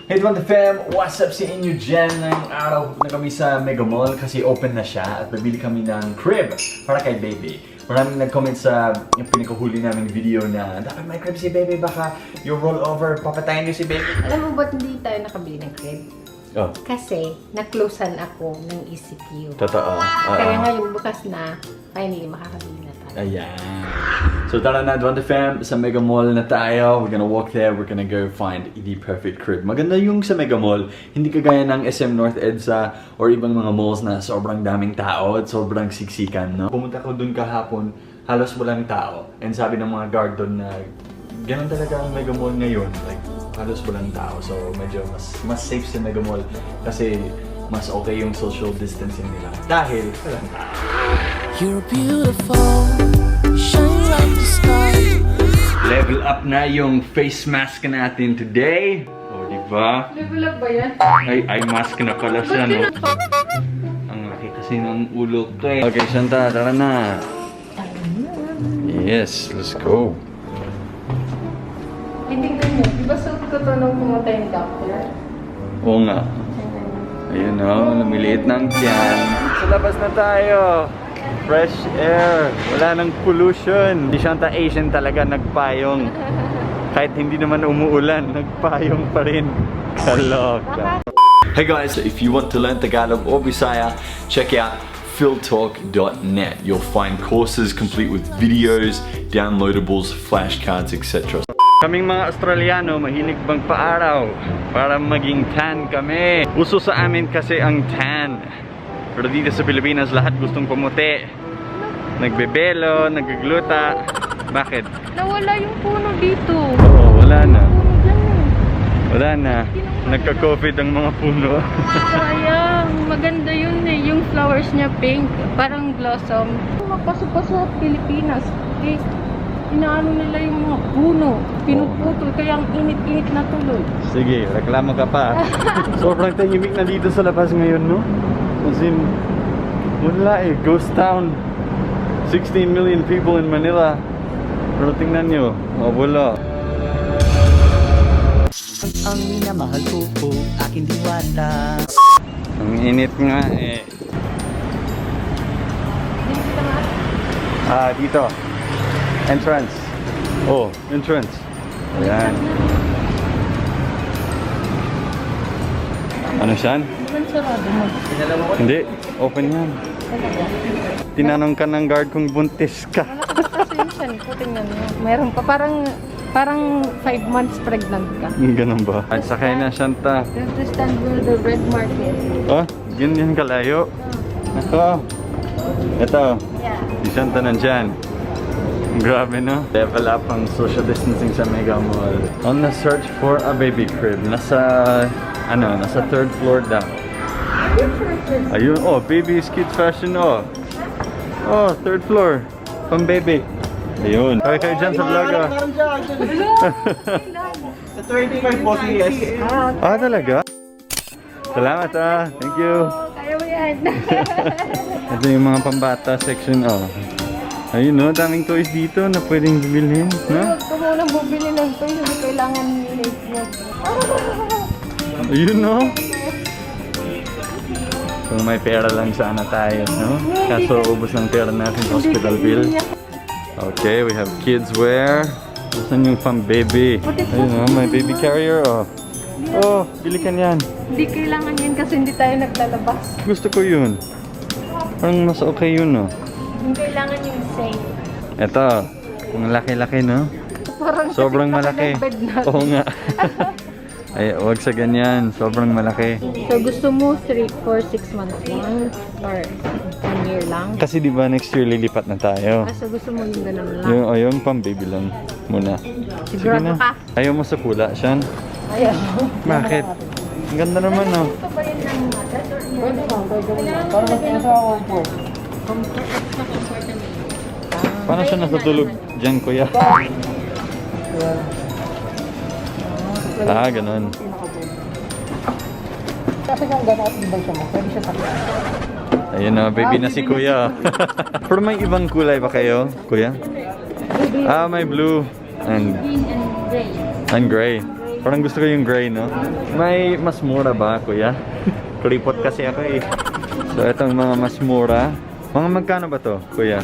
Hey Pumunta fam! What's up sa inyo dyan? Ngayong araw na kami sa MegaMall kasi open na siya at bibili kami ng crib para kay baby. Maraming nag-comment sa yung pinakahuli naming video na dapat may crib si baby, baka yung rollover, papatayin niyo si baby. Alam mo ba't hindi tayo nakabili ng crib? Oh. Kasi na-closean ako ng ECQ. Totoo. Kaya ngayon bukas na, finally makakabili na tayo. Ayan. So tara na, Pumunta fam, sa MegaMall na tayo. We're gonna walk there, we're gonna go find the perfect crib. Maganda yung sa MegaMall, hindi kagaya ng SM North EDSA or ibang mga malls na sobrang daming tao at sobrang siksikan, no? Pumunta ko dun kahapon, halos walang tao. And sabi ng mga guard dun na ganun talaga ang MegaMall ngayon. Like, halos walang tao. So medyo mas safe sa MegaMall kasi mas okay yung social distancing nila. Dahil walang tao. You're beautiful, shine like the sky. Level up na yung face mask natin today. O, diba? Level up ba yan? Ay mask na pala siya, no? Ang laki kasi ng ulo ko eh. Okay, Shanta, tara na. Yes, let's go. Hindi ganyan. Di ba suot ko to nung pumunta yung doctor? Oo nga. Ayun o, lumiliit ng tiyan. Sa labas na tayo. Fresh air. Wala nang pollution. Si Shanta Asian talaga nagpayong. Kahit hindi naman umuulan, nagpayong pa rin. Kaloka. Hey guys, if you want to learn Tagalog or Bisaya, check out philtalk.net. You'll find courses complete with videos, downloadables, flashcards, etc. Kaming mga Australiano, mahilig bang paaraw para maging tan kami. Uso sa amin kasi ang tan. Pero dito sa Pilipinas, lahat gustong pumuti. Nagbebelo, naggagluta. Bakit? Nawala yung puno dito. Oo, wala na. Wala na. Nagka-COVID ang mga puno. Sayang. Maganda yun eh. Yung flowers niya pink. Parang blossom. Mapasok pa sa Pilipinas. Eh, inaano nila yung mga puno. Pinuputol. Kaya ang init-init na tuloy. Sige, reklamo ka pa. Sobrang tahimik na dito sa labas ngayon, no? As in, wala eh. Ghost town. 16 million people in Manila. Pero tingnan nyo. Oh, wala. Ang minamahal ko po, aking diwata. Ang init nga eh. Dito. Entrance. Oh, entrance. Ayan. Ano siyan? Hindi. Open yan. Tinanong ka ng guard kung buntis ka. Kasi tingnan mo. Meron pa. Parang 5 months pregnant ka. Ganun ba? Ay, sakay na, Shanta. You have to stand near the red market. Oh, ganyan kalayo. Ako. Ito. Yeah. Si Shanta nandyan. Grabe, no? Level up ang social distancing sa MegaMall. On the search for a baby crib. Nasa 3rd floor daw. Ayun, oh, baby's kids fashion, oh. Oh, 3rd floor. Pang baby. Ayun. Kaya kayo dyan sa vlog, ah. Sa 25 bossing, yes. Ah, talaga? Salamat, ah. Thank you. Kaya mo yan. Ito yung mga pambata section, oh. Ayun, no? Daming toys dito na pwedeng bilhin, no? Huwag ka munang bumili ng toys. Hindi kailangan nilate mo. Ayun, no? Kung may pera lang sana tayo, no? Kaso ubos ng pera natin sa hospital bill. Okay, we have kids wear. Saan yung pang baby? Ayun, no? May baby carrier, oh. Oh, bili ka niyan. Hindi kailangan yan kasi hindi tayo naglalabas. Gusto ko yun. Parang mas okay yun, no? Hindi kailangan yung safe. Ito, ang laki-laki, no? Parang Sobrang malaki. bed natin. Oo nga. Ay, wag sa ganyan. Sobrang malaki. So gusto mo 3 for 6 months lang? Or 1 year lang? Kasi di ba next year lilipat na tayo. So gusto mo yung ganun lang? Yung pang baby lang muna. Sigurado ka? Ayaw mo sa pula, Shan? Ayaw. Bakit? Ang ganda naman, no? Ito ba yun ng matas or Pwede ka, para mag-asawa ko. Paano siya natutulog dyan, kuya? Ah, ganun. Kasi kung gano'n at ibang siya mo, pwede siya sakit. Ayun na, baby na si kuya. Pero may ibang kulay ba kayo, kuya? Ah, may blue and green and gray? and gray. Gray Parang gusto ko yung gray, no? May mas mura ba, kuya? Kuripot kasi ako eh. So, itong mga mas mura. Mga magkano ba to, kuya?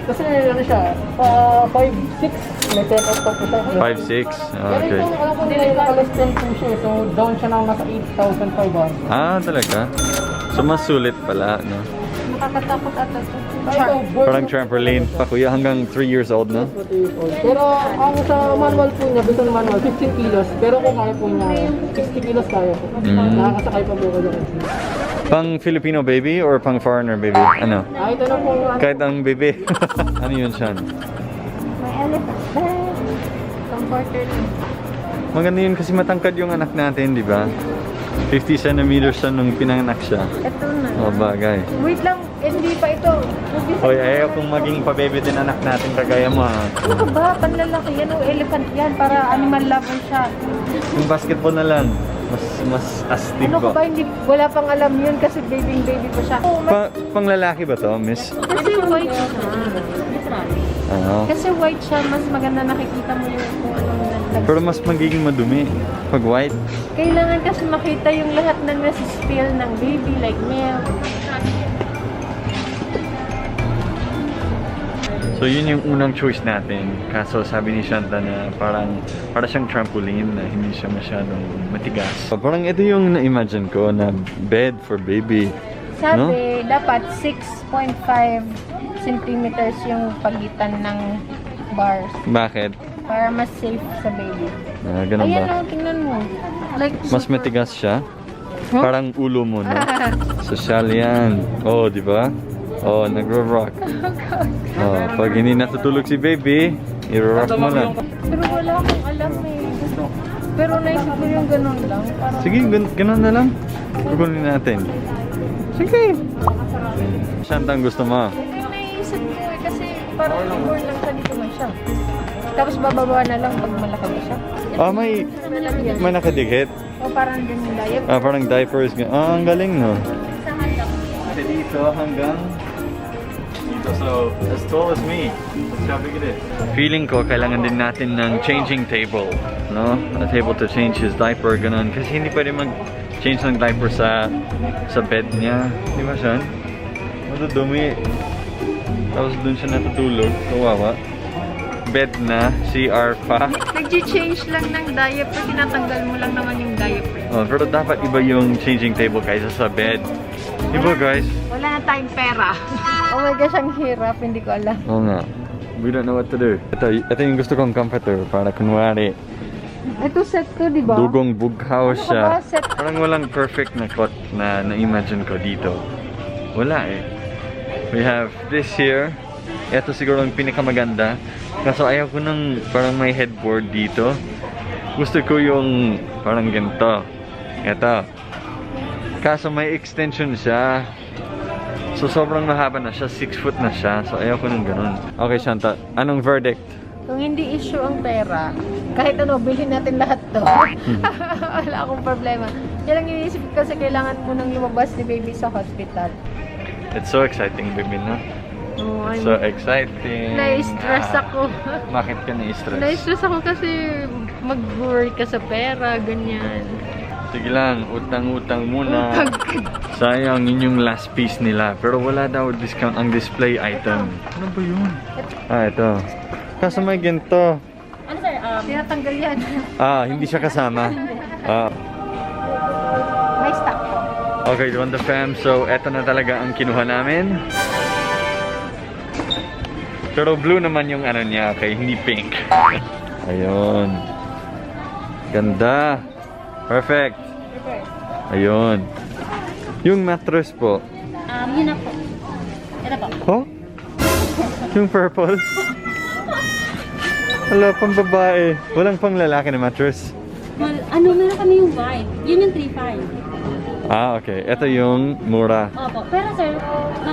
Kasi ano siya, 5'6", may take out pa po siya. 5'6"? Okay. Pero ito, alam ko nila yung naka-listed po siya, so down siya ng nasa 8,500. Ah, talaga? So, mas sulit pala, no? Nakakatakot ata to. Parang trampoline pa, kuya, hanggang 3 years old, no? Pero ang sa manual po niya, based on manual, 15 kilos. Pero kung kaya po niya, 60 kilos kaya po. Nakakasakay pa po kayo. Pang Filipino baby or pang foreigner baby? Ano? Ito na po yung Kahit ang baby. Ano yun siya? May elephant bag. Comforter lang. Maganda yun kasi matangkad yung anak natin, di ba? 50 centimeters siya nung pinanganak siya. Ito na. Oh, bagay. Wait lang, hindi pa ito. Hoy, ayaw kung maging pa-baby din anak natin kagaya mo, ha? Ano ka ba? Panlalaki yan o elephant yan para animal lover siya. Yung basketball na lang. Mas astig Ano ka ba? ba? Hindi, wala pang alam yun kasi baby pa siya. Pang lalaki ba to, miss? Kasi white siya. Ano? Kasi white siya, mas maganda nakikita mo yung kung anong Pero mas magiging madumi pag white. Kailangan kasi makita yung lahat na nasa-spill ng baby, like milk. So yun yung unang choice natin. Kaso sabi ni Shanta na para siyang trampoline na hindi siya masyadong matigas. So, parang ito yung na-imagine ko na bed for baby. Sabi, dapat 6.5 centimeters yung pagitan ng bars Bakit? para mas safe sa baby. Ah, ganun Ayan ba? o, tingnan mo. Like, Mas super- matigas siya? Huh? Parang ulo mo, no? Social yan. Oh, di ba? Oh, nagro-rock. Oh, pag hindi natutulog si baby, i-rock mo lang. Pero wala akong alam eh. Pero naisip ko yung ganun lang. Parang, Sige, ganun na lang. Kukunin natin. Sige. Shanta ang gusto mo. yung naisip ko eh, kasi parang nag-born lang siya dito man siya. Tapos bababa na lang pag malaki na siya. Ah, may nakadikit. O parang din yung diet. Ah, parang diapers. Ah, ang galing, no? Dito hanggang dito. So, as tall as me. That's how big it is. Feeling ko, kailangan din natin ng changing table. No? A table to change his diaper, ganun. Kasi hindi pwede mag-change ng diaper sa bed niya. Di ba, Sean? Madudumi. Tapos dun siya natutulog. Kawawa. Bed na, CR pa. Nag-change lang ng diaper, tinatanggal mo lang naman yung diaper. Oh, pero dapat iba yung changing table kaysa sa bed. Diba, guys? Wala na tayong pera. Oh my gosh, ang hirap, hindi ko alam. Oo nga. We don't know what to do. Ito yung gusto kong comforter para kunwari Ito set ko, di ba? dugong bughaw Ano ka siya. ba? Set. Parang walang perfect na cot na na-imagine ko dito. Wala eh. We have this here. Ito siguro ang pinakamaganda. Kaso ayaw ko ng parang may headboard dito. Gusto ko yung parang ganito. Ito. Kaso may extension siya. So sobrang mahaba na siya. 6 foot na siya. So ayaw ko ng ganun. Okay, Shanta. Anong verdict? Kung hindi issue ang pera, kahit ano, bilhin natin lahat to. Wala akong problema. Yan lang iniisip ko kasi kailangan mo nang lumabas ni baby sa hospital. It's so exciting, baby, no? Oh, So exciting. na-stress ako. Bakit ka na-stress? Na-stress ako kasi mag-worry ka sa pera, ganyan. Sige lang, utang-utang muna. Sayang, yun yung last piece nila. Pero wala daw discount ang display item. Ano ba yun? Ah, ito. Kaso may ginto. Ano sir? Tinatanggal yan. Ah, hindi siya kasama. Ah, May stock po. okay, on the fam. So, eto na talaga ang kinuha namin. Pero blue naman yung ano niya, okay? Hindi pink. Ayun. Ganda. Perfect. Ayun. Yung mattress po. Yun na po. Ito po. Oh? Yung purple? Wala pang babae. Walang pang lalaki na mattress. Well, ano, meron kami yung white. Yun yung 3.5. Ah, okay. Ito yung mura. Opo. Pero sir,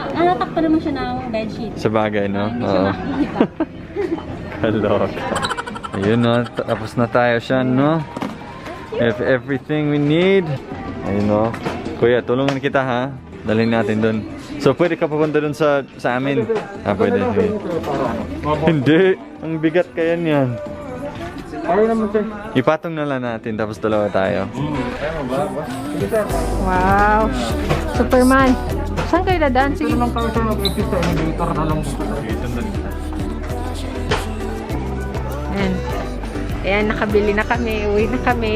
natatak pa naman siya ng bedsheet. Sa bagay, no? Hindi siya makikita. Kalok. Ayun, no? Tapos na tayo siya, no? If everything we need. Ayun, no? Kuya, tulungan kita, ha? Dalhin natin dun. So, pwede ka papunta dun sa amin? Ah, pwede. Hindi. Ang bigat kaya niyan. Ayaw naman sir. Ipatong na lang natin tapos dalawa tayo. Wow. Superman. Saan kayo dadaan? Sige. Ito naman kayo sir, mag-exit sa elevator na lang po. Ayan. Ayan, nakabili na kami. Uwi na kami.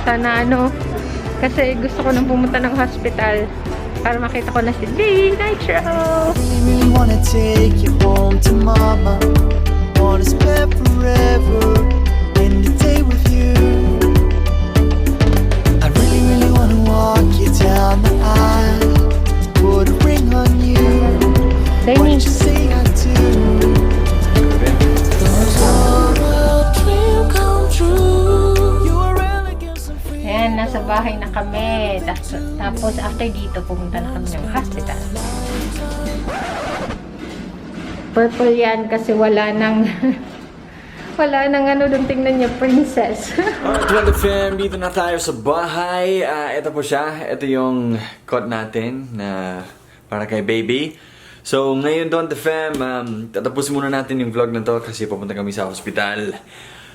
Sana ano. Kasi gusto ko nang pumunta ng hospital para makita ko na si D. Nitro. Really wanna take you home to mama. Wanna spend forever in the day with you. I really, really wanna walk you down the aisle. Put a ring on you. What Dani. you say I do? Ayan, nasa bahay na kami. Tapos after dito, pumunta na kami ng hospital. Purple yan kasi wala nang wala nang ano doon, tingnan niya, princess. Alright, fam, dito na tayo sa bahay. Ito po siya. Ito yung coat natin na para kay baby. So, ngayon doon, fam, tatapusin muna natin yung vlog na to kasi pupunta kami sa hospital.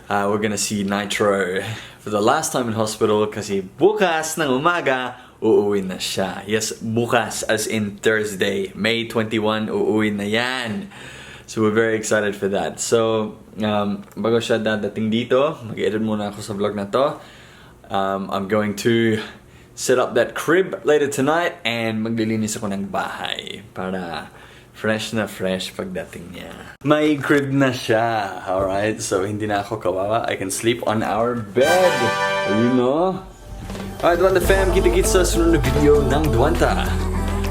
We're gonna see Nitro for the last time in hospital kasi bukas ng umaga, uuwi na siya. Yes, bukas as in Thursday, May 21, uuwi na yan. So we're very excited for that. So, bago siya dadating dito, mag-edit muna ako sa vlog na to. I'm going to set up that crib later tonight and maglilinis ako ng bahay para fresh na fresh pagdating niya. May crib na siya, alright? So, hindi na ako kawawa. I can sleep on our bed. You know? Alright, Duanta fam, kita-kits sa sunod na video ng Duanta.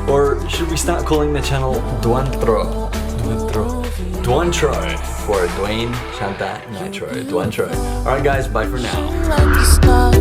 Or should we start calling the channel Duantro? Duantro. For Dwayne, Shanta, Nitro. Duantro. Alright guys, bye for now. Like a star.